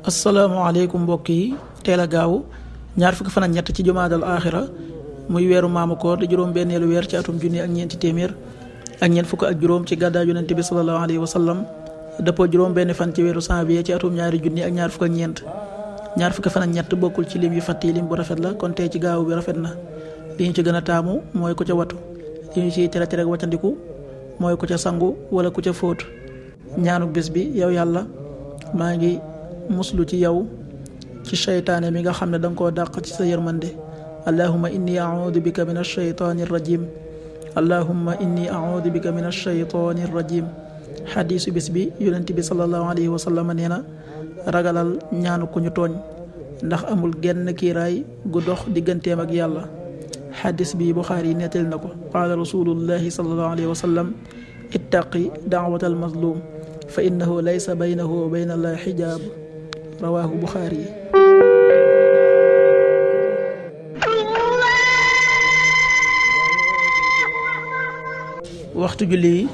asalaamaaleykum mbokk yi teel a gaaw ñaar fukki fan ak ñett ci jumaadal aaxira muy weeru maamu koor di juróom-benneelu weer ci atum junni ak ñeenti téeméer ak ñeent fukk ak juróom ci gàddaay yonent bi sallallahu alayhi wa sallam dëppoo juróom-benn fan ci weeru janvier ci atum ñaari junni ak ñaar fukk ak ñeent ñaar fukki fan ak ñett bokkul ci lim yu fàtt yi lim bu rafet la kon tey ci gaaw bi rafet na li ñu ci gën a taamu mooy ku ca watu li ñu ciy tere tere waccandiku mooy ku ca sangu wala ku ca fóot ñaanu bés bi yow yàlla maa ngi muslu ci yow ci seytaane mi nga xam ne danga koo dàq ci sa yërmande allahumma inni a'uudu bika min ash-shaytaani rajim allahumma inni a'uudu bika min ash-shaytaani rajim xadiisu bis bi yonent bi sallallahu alayhi wa sallam nee na ragalal ñaanu ku ñu tooñ ndax amul genn kiiraay gu dox digganteem ak yàlla xadis bi Buxaari yi nettali na ko qaala rasulullahi sallallahu alayhi wa sallam ittaqi da'wata al-mazlum fa innahu laysa baynahu wa bayna allahi xijaab rawaahu Buxaari yi. waxtu julli yi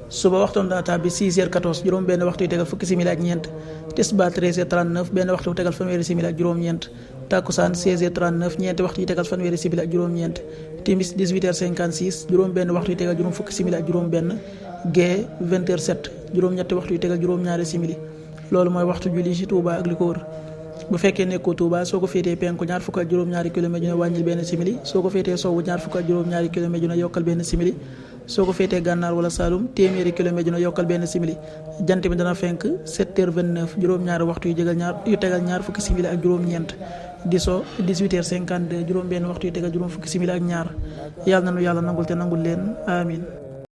suba waxtoom dana tàbbi 6h14 juróom benn waxtu yu tegal fukki simili ak ñeent tisbaar 13h39 benn waxtu yu tegal fanweeri simili ak juróom-ñeent takkusaan 16h39 ñeenti waxtu yu tegal fanweeri simili ak juróom-ñeent timis 18h56 juróom benn waxtu yu tegal juróom fukki simili ak juróom benn gee 20h07 juróom-ñetti waxtu yu tegal juróom-ñaari simili loolu mooy waxtu julli ci Touba ak li ko wër bu fekkee nekkoo Touba soo ko féetee penku ñaar fukk ak juróom-ñaari kilomètre ju ne wàññil benn simili soo ko féetee sowwu ñaar fukk ak juróom-ñaari kilomètre ju ne yokkal benn simili soo ko féetee gànnaar wala Saloum téeméeri kilomètre ju ne yokkal benn simili jant bi dana fenk 7h29 juróom-ñaari waxtu yu tegal ñaar fukki simili ak juróom-ñeent di so 18h52 juróom benn waxtu yu tegal juróom fukki simili ak ñaar yàlla na nu yàlla nangul te nangul leen amin